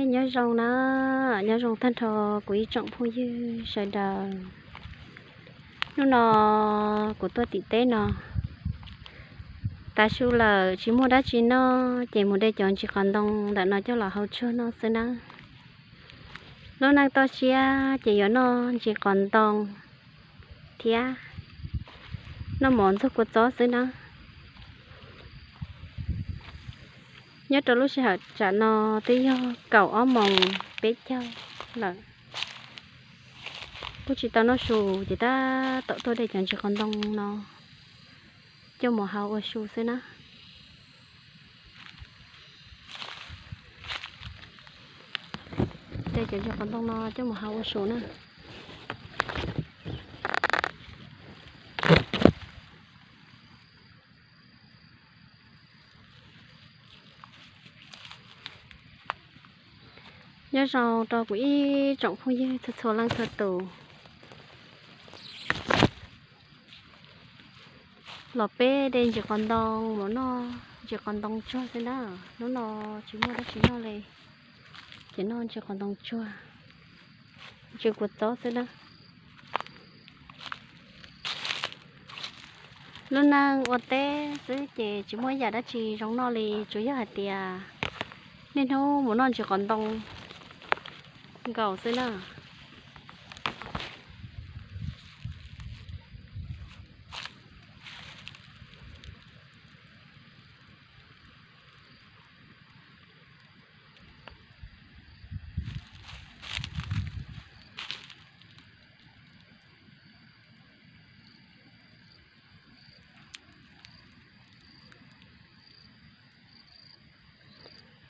Nyob zoo na, nyob zoo tag nrho kuv ib tsoom phooj ywg sawv daws. Hnub no kuv tuaj tim teb no, tav su lawm tsis muaj dab tsi noj ces mus de cov ntsis qos ntoo ntawm no coj los hau tsuag noj xwb nawb. Lub neej toj siab ces yuav noj ntsis qos ntoo thiab noj mov ntxuag kua txob xwb nawb. Nyob rau lub sij hawm tsam no twb yog kaum ob moos peb caug lawm, kuj tsis tau noj su ces tab tom tuaj de cov ntsis qos ntoo no coj mus hau ua su xwb na. De cov ntsis qos ntoo no coj mus hau ua su na. Nyob zoo rau kuv ib tsoom phooj ywg txhua txhua leej txhua tus. Los peb de ntsis qos ntoo, los noj ntsis qos ntoo tsuag xwb na. Hnub no tsis muaj dab tsi noj li, ces noj ntsis qos ntoo tsuag, ntsis kua txob xwb na. Lub neej ua teb xwb ces tsis muaj ib yam dab tsi zoo noj li, tsuas yog hais tias niaj hnub mus noj ntsis qos ntoo nkaus xwb na.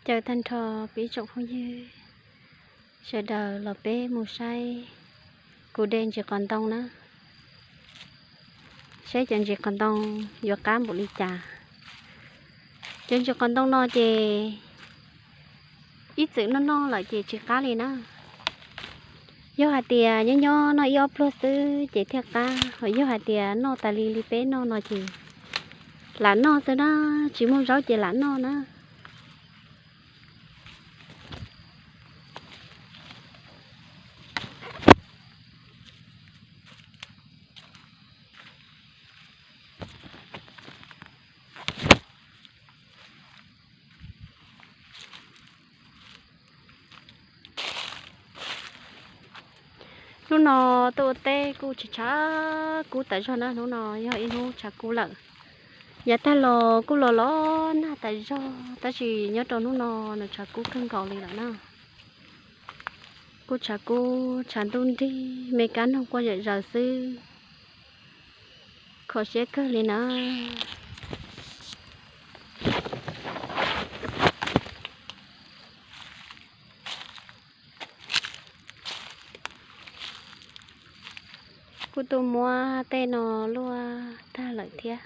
Caw tag nrho peb ib tsoom phooj ywg sawv daws los peb mus saib kuv de ntsis qos ntoo na, saib cov ntsis qos ntoo yuav qab npaum li cas. Cov ntsis qos ntoo no ces ib txwm noj noj lawm ces tsis qab li na. Yog hais tias nyob nyob noj ib ob pluag xwb ces thiaj qab, ho yog hais tias noj tas li li peb noj no ces lam noj xwb na, tsis muaj zaub ces lam noj na. Hnub no tuaj ua teb kuj tshav tshav kub tas zog na, hnub no yog ib hnub tshav kub lawm. Yav tag los kuj los los nag tas zog, tab sis nyob rau hnub no nws tshav kub kawg nkaus li lawm na. Kuj tshav kub tshav ntuj nrig, me kab noog quaj zom zaws xwb, kho siab kawg li na. Kuj tuaj muab tej no luaj tag lawm thiab,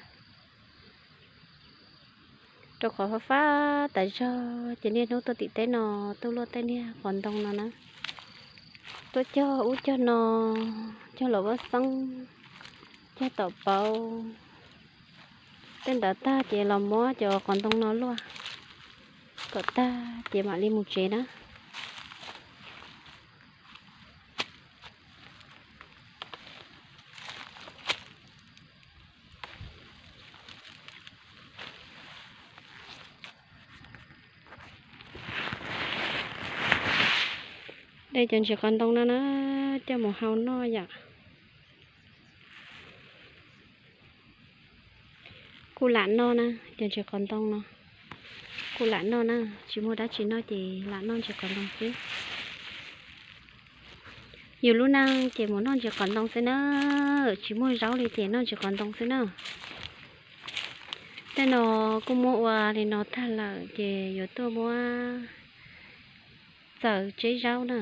rau qhov fab fab tas zog ces niaj hnub tuaj tim teb no tuaj luaj tej niag qos ntoo no na. Tuaj cog ub cog no, cog los vaj xoob, cog tom pauv, tej ntawd tag ces los muab cov qos ntoo no luaj kom tag ces mam li mus tsev na. De cov ntsis qos ntoo no na, coj mus hau noj yom. Kuj lam noj na, cov ntsis qos ntoo no kuj lam noj na, tsis muaj dab tsi noj ces lam noj ntsis qos ntoo xwb. Yus lub neej ces mus noj ntsis qos ntoo xwb na, tsis muaj zaub li ces noj ntsis qos ntoo xwb na. Tej no kuj muab ua li no tag lawm ces yuav tuaj muab txaws tseb zaub na.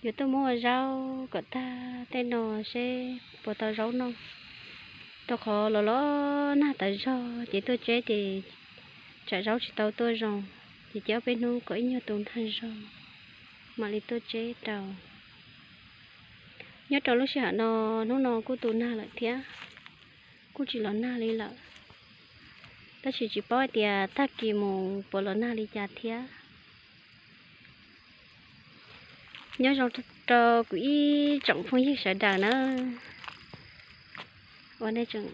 Yuav tuaj muab ua zaub kom tag tej no seb puas tau zaub noj, rau qhov los los nag tas zog ces tuaj tseb ces tsam zaub tsis tau tuaj zoo, ces cia ob peb hnub kom ib nyuag tu nag zog mam li tuaj tseb rau. Nyob rau lub sij hawm no, hnub no kuj tu nag lawm thiab, kuj tsis los nag li lawm, tab sis tsis paub hais tias tag kis mus puas los nag li cas thiab. Nyob zoo rau kuv ib tsoom phooj ywg sawv daws nawb, uas nej tseem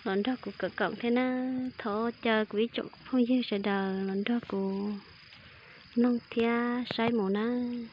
los nrog kuv kawm koom thiab nawb. Thov caw kuv ib tsoom phooj ywg sawv daws los nrog kuv mloog thiab saib mus nawb.